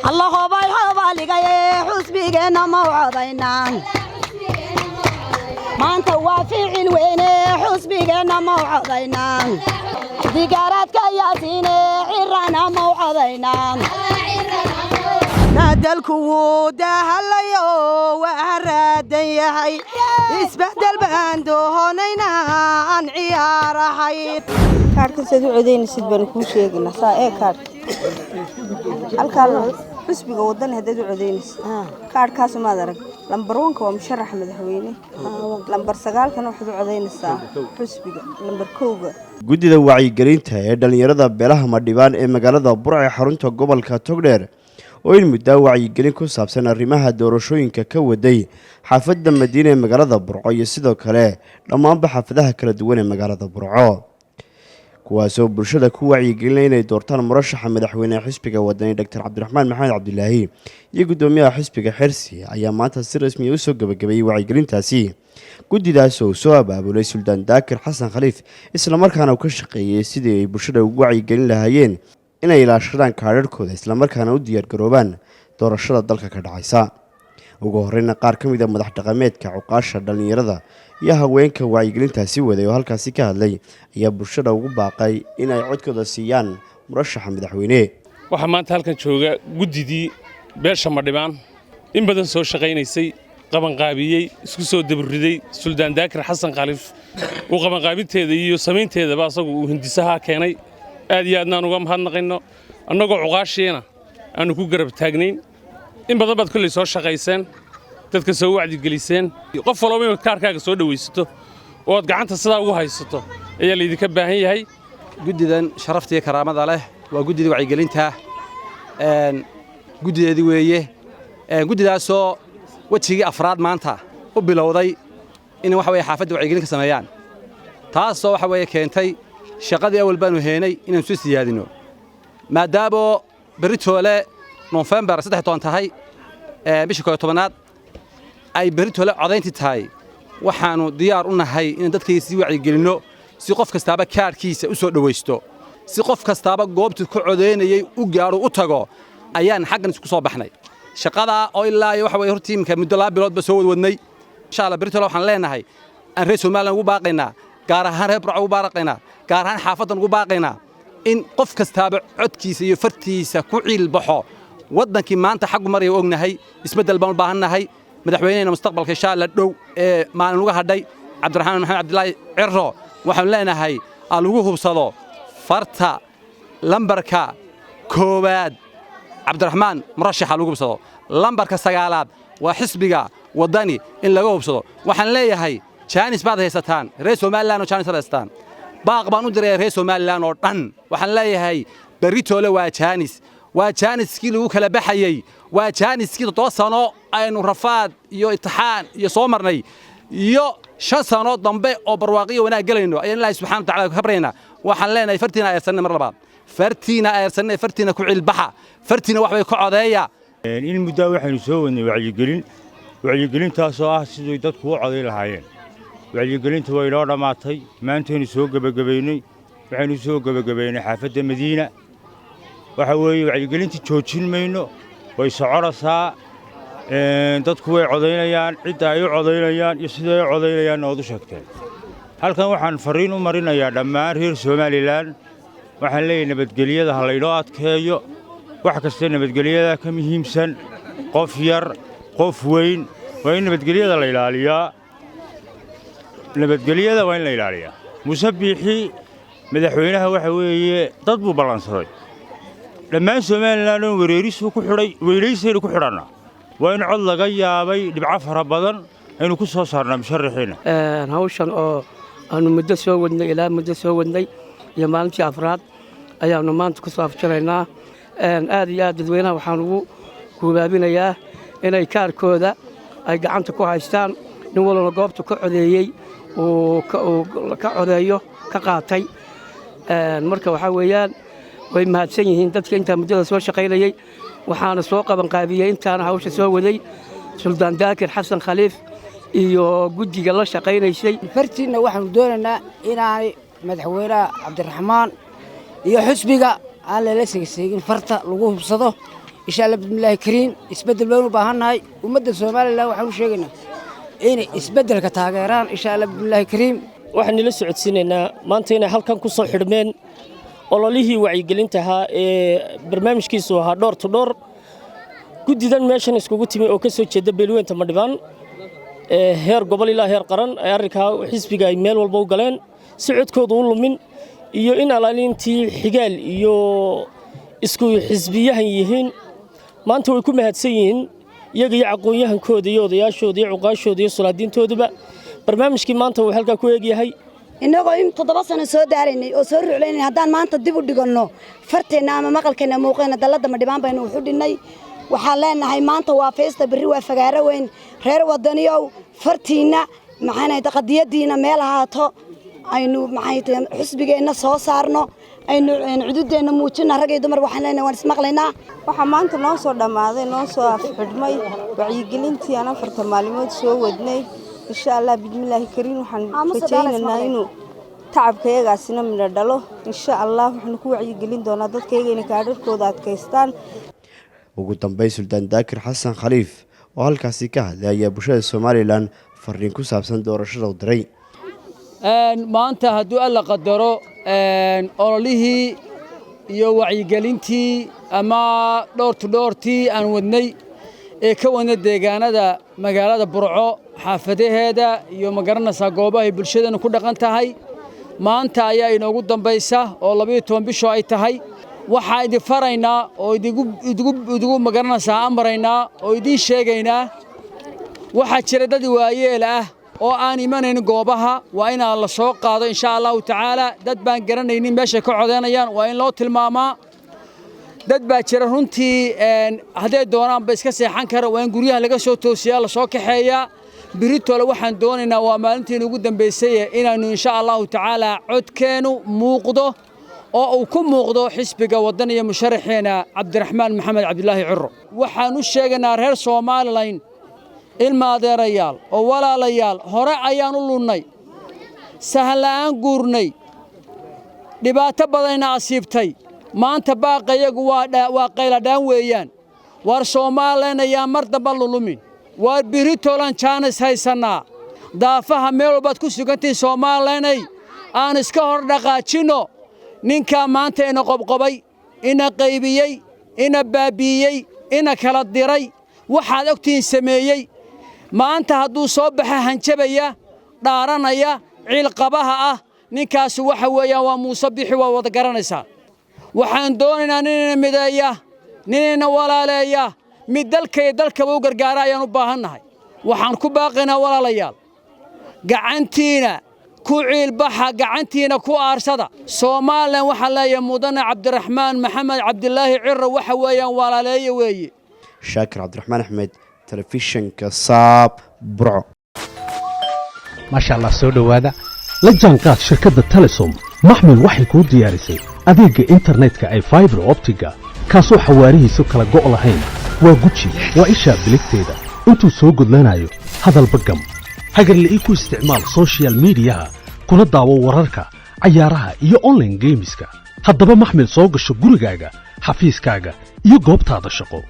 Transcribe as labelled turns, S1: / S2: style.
S1: Alla hobay hobaaligaye, xusbigeenna mau codaynaa. Maanta waa ficil weyne, xusbigeenna mau codaynaa. Digaaraadka Yaasiine Cirana mau codaynaa.
S2: Dalku wuu dahalayo, waa raadan yahay. Isbedel baan doonaynaa aan ciyaarahayn.
S3: Kaadhka saad u codaynaysid baanu kuu sheegaynaa. Saa ee kaadhka halkaa xusbiga Wadani haddaad u codaynaysid, kaadhkaas maad arag. Lambar 1-ka waa musharaxa madaxweyne, lambar 9-kana waxaad u codaynaysaa xusbiga, lambar 1-ga.
S4: Guddida wacyigelinta ee dhallinyarada beelaha Madhibaan ee magaalada Burco ee xarunta gobolka Togdheer, oo in muddaa wacyigelin ku saabsan arrimaha doorashooyinka ka waday xaafadda Madiina ee magaalada Burco iyo sidoo kale dhammaanba xaafadaha kala duwan ee magaalada Burco, kuwaasoo bulshada ku wacyigelinaya inay doortaan murashaxa madaxweynehe xisbiga Wadani, Doctor Cabdiraxmaan Maxamed Cabdilaahi, iyo guddoomiyaha xisbiga Xirsi, ayaa maanta si rasmiya usoo gebagabeeyey wacyigelintaasi. Guddidaas oo soo abaabulay Suldaan Daakir Xasan Khaliif, islamarkaana uu ka shaqeeyey sidii ay bulshada ugu wacyigelin lahaayeen inay ilaashadaan kaadharhkooda, islamarkaana u diyaargaroobaan doorashada dalka ka dhacaysa. Ugu horeyna, qaar ka mid a madax dhaqameedka, cuqaasha, dhallinyarada iyo haweenka wacyigelintaasi waday oo halkaasi ka hadlay ayaa bulshada ugu baaqay in ay codkooda siiyaan murashaxa madaxweyne.
S5: Waxaa maanta halkan jooga guddidii beesha Madhibaan, in badan soo shaqaynaysay, qabanqaabiyey, isku soo daburiday. Suldaan Daakir Xasan Khaliif uu qabanqaabinteeda iyo samaynteedaba asagu uu hindisahaa keenay. Aad iyo aadnaan uga mahadnaqayno, annagoo cuqaashiina aannu ku garab taagnayn. In badan baad kolley soo shaqayseen, dadka soo wacdigeliseen. Qof walba inaad kaarkaaga soo dhowaysato oo aad gacanta sidaa ugu haysato ayaa laydinka baahan yahay.
S6: Guddidan sharafta iyo karaamada leh waa guddida wacyigelinta, guddideedii weeye. Guddidaasoo wejigii afraad maanta u bilowday in waxa weye xaafadda wacyigelin ka sameeyaan, taasoo waxa weeye keentay shaqadii awal baanu heenay inaan soo siyaadino, maadaamoo berritoole Nofembar 13 tahay, bisha 11aad ay berritoole codayntii tahay. Waxaannu diyaar u nahay inaan dadkayga sii wacyigelinno, si qof kastaaba kaadhkiisa u soo dhowaysto, si qof kastaaba goobtuu ka codaynayey u gaadho, u tago, ayaan xaggan isku soo baxnay. Shaqadaa oo ilaa iyo waxa weye hortii iminka muddo 2 biloodba soo wadwadnay. Insha Allah berritoole waxaan leenahay, aan reer Somaliland ugu baaqaynaa, gaar ahaan reer Burco ugu baaqaynaa, gaar ahaan xaafaddan ugu baaqaynaa, in qof kastaaba codkiisa iyo fartiisa ku ciilbaxo. Waddankii maanta xaggu maraya ognahay, isbeddel baan u baahannahay. Madaxweynehena mustaqbalka insha Allah dhow ee maalin uga hadhay, Cabdiraxmaan Maxamed Cabdilaahi Cirro, waxaanu leenahay aa lagu hubsado farta lambarka 1aad, Cabdiraxmaan murashaxa lagu hubsado, lambarka 9aad waa xisbiga Waddani in laga hubsado. Waxaan leeyahay jaanis baad haysataan, reer Somaliland oo jaanis baad haysataan. Baaq baan u diraya reer Somaliland oo dhan. Waxaan leeyahay berritoole waa jaanis, waa jaaniskii lagu kala baxayey, waa jaaniskii 7 sano aynu rafaad iyo itixaan iyo soo marnay, iyo 5 sano dambe oo barwaaqiyo wanaag gelayno ayaan Ilaahay subxana wa tacala ka baryaynaa. Waxaan leenahay fartiina eersanay, mar labaad fartiina eersanay, fartiina ku cilbaxa, fartiina wax bay ka codeeya.
S7: In muddaa waxaynu soo wadnay wacyigelin, wacyigelintaasoo ah sidii dadku u coday lahaayeen. Wacyigelinta way inoo dhammaatay, maantaynu soo gebagabaynay. Waxaynu soo gebagabaynay xaafadda Madiina. Waxa weeye wacyigelinta joojin mayno, way soconaysaa. Dadku way codaynayaan, cidda ay u codaynayaan iyo siday u codaynayaanna waad u sheegteen. Halkan waxaan farriin u marinayaa dhammaan reer Somaliland. Waxaan leeyahay nabadgelyada ha laynoo adkeeyo, wax kasta nabadgelyada ka muhiimsan. Qof yar, qof weyn, waa in nabadgelyada la ilaaliyaa, nabadgelyada waa in la ilaaliyaa. Muuse Biixi madaxweynaha waxa weeye dad buu ballansaday dhammaan Somaliland oo wereerisuu ku xidhay, weynaysaynu ku xidhannaa. Waa in cod laga yaabay dhibco fara badan aynu ku soo saarnaa musharaxiinna.
S8: Hawshan oo aanu muddo soo wadnay, ilaa muddo soo wadnay, iyo maalintii afraad ayaannu maanta ku soo afjaraynaa. Aad iyo aad dadweynaha waxaan ugu guubaabinayaa inay kaarkooda ay gacanta ku haystaan, nin walbana goobta ka codeeyey uu ka codeeyo ka qaatay. Marka waxaa weeyaan way mahadsan yihiin dadka intaa muddada soo shaqaynayey. Waxaana soo qabanqaabiyey intaana hawsha soo waday Suldaan Daakir Xasan Khaliif iyo guddiga la shaqaynaysay.
S9: Fartiinna waxaanu doonaynaa inaanay madaxweynaha Cabdiraxmaan iyo xusbiga aan lala seegseegin, farta lagu hubsado. Insha Allah bismillaahi kariim, isbeddel baynu u baahannahay. Ummadda Somaliland waxaan u sheegaynaa inay isbeddelka taageeraan, insha Allah bismillaahi kariim.
S10: Waxaan nila socodsiinaynaa maanta inay halkan ku soo xidhmeen ololihii wacyigelinta ahaa ee barnaamijkiisu ahaa door to door. Guddidan meeshan iskugu timi oo ka soo jeeda beelweynta Madhibaan ee heer gobol ilaa heer qaran ee arrinkaa xisbiga ay meel walba u galeen si codkoodu u lumin iyo in alaalintii xigaal iyo isku xisbiyahan yihiin. Maanta way ku mahadsan yihiin iyaga iyo aqoon-yahankooda iyo odayaashooda iyo cuqaashooda iyo sulaadiintooduba. Barnaamijkii maanta uu halkaa ku eegyahay.
S1: Innagoo in 7 sano soo daalaynay oo soo ruclaynay, haddaan maanta dib u dhiganno farteenna ama maqalkeenna muuqeenna, dalladda Madhibaan baynu wuxu dhinnay. Waxaan leenahay maanta waa feesta, berri waa fagaaro weyn. Reer Wadaniyow, fartiinna maxaanay qadiyadiina meel ahaato. Aynu maxay tahay xisbigeenna soo saarno, aynu cududeenna muujina. Rag iyo dumar waxaan leenahay waan ismaqlaynaa.
S3: Waxaa maanta noo soo dhammaaday, noo soo afxidhmay wacyigelintii aan 4ta maalmood soo wadnay. Insha Allah bismillaahi kariim, waxaan rajaynaynaa inuu tacabkayagaasina midho dhalo, insha Allah. Waxaanu ku wacyigelin doonaa dadkayaga inay kaadharkooda adkaystaan.
S4: Ugu dambeyn, Suldaan Daakir Xasan Khaliif oo halkaasi ka hadlay ayaa bulshada Somaliland fariin ku saabsan doorashada u diray.
S11: Maanta hadduu Alla qadaro, ololihii iyo wacyigelintii ama door to doortii aan wadnay ee ka wadnay deegaanada magaalada Burco, xaafadaheeda iyo magaranaysaa goobahay bulshadeennu ku dhaqan tahay, maanta ayaa inoogu dambaysa oo 12 bishoo ay tahay. Waxaa idin faraynaa oo idigu magaranaysaa amraynaa oo idiin sheegaynaa, waxaa jira dad waayeel ah oo aan imanayn goobaha, waa inaa la soo qaado, insha Allahu tacaala. Dad baan garanaynin meeshay ka codeynayaan, waa in loo tilmaamaa. Dad baa jira runtii hadday doonaanba iska seexan kara, waa in guryaha laga soo toosiyaa, lasoo kaxeeyaa. Biritole waxaan doonaynaa, waa maalintiina ugu dambaysaye, inaannu insha Allahu tacaala codkeennu muuqdo oo uu ku muuqdo xisbiga Waddan iyo musharaxeena Cabdiraxmaan Maxamed Cabdilaahi Ciro. Waxaan u sheegaynaa reer Somaliland, ilma adeerayaal oo walaalayaal, hore ayaan u lunnay, sahalla'aan guurnay, dhibaato badanna asiibtay. Maanta baaqayagu waa qayladhaan weeyaan. War Somaliland ayaa mar damba lulumin. Waar biritolan jaanis haysannaa. Daafaha meel walbaad ku sugantihiin Soomalilanay, aan iska hor dhaqaajinno ninkaa maanta ina qobqobay, ina qaybiyey, ina baabbi'iyey, ina kala diray, waxaad ogtihiin sameeyey. Maanta hadduu soo baxa hanjabaya, dhaaranaya, ciilqabaha ah, ninkaasi waxa weeyaan waa Muuse Bixi, waa wada garanaysaa. Waxaan doonaynaa ninina mideeya, ninina walaaleeya, mid dalka iyo dalkaba u gargaara ayaan u baahannahay. Waxaan ku baaqaynaa, walaalayaal, gacantiina ku ciilbaxa, gacantiina ku aarsada. Somaliland waxaan leeyahay mudane Cabdiraxmaan Maxamed Cabdilaahi Ciro waxa weeyaan walaaleeye weeye.
S4: Shaakir Cabdiraxmaan Axmed, telefishinka Saab, Burco.
S12: Maasha Allah, soo dhowaada. La jaanqaad shirkadda Telesom. Maxmil waxay kuu diyaarisay adeegga internetka ee fiber optic-ga, kaasoo xawaarihiisu kala go' lahayn. Waa guji, waa ishaa biligteeda intuu soo gudlanayo. Hadalba gam, hagarle ii ku isticmaal social media-ha, kuna daawo wararka, cayaaraha iyo online games-ka. Haddaba maxmil, soo gasho gurigaaga, xafiiskaaga iyo goobtaada shaqo.